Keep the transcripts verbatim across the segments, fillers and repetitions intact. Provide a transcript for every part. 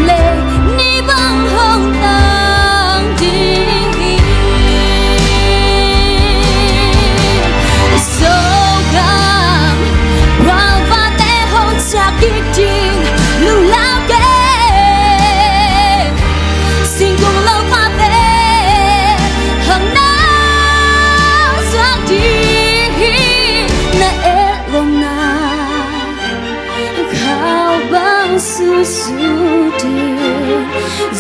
le ni bang hong tang ding hi. Zogam khuavakte hong ciah kik ding lunglau kei. Singkung lophate hong nau zuak ding hi. Na et lo na khau bang susu ding.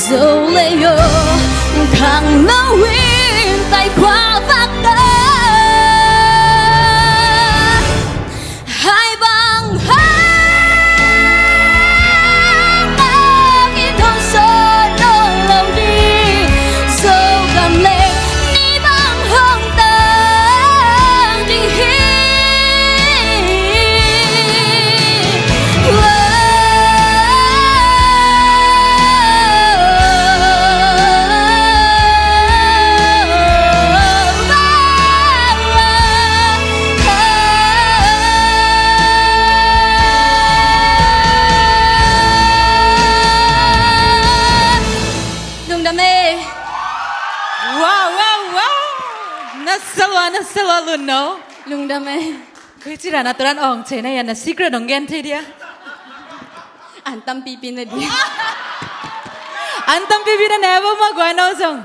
Zo le yo khang lo in tai khuavak ta. Hai bang hang bang in hong sawt nawn lo ding. Zogam le ni bang hong tang ding hi. Lungdam ei. Wow, wow, wow. Na salwa, na salwa lun no. Lungdam ei. Koi cira na turan ong cina ya na secret ong gen thei dia. An tampipi na di. An tampipi na neba ma guai no zong.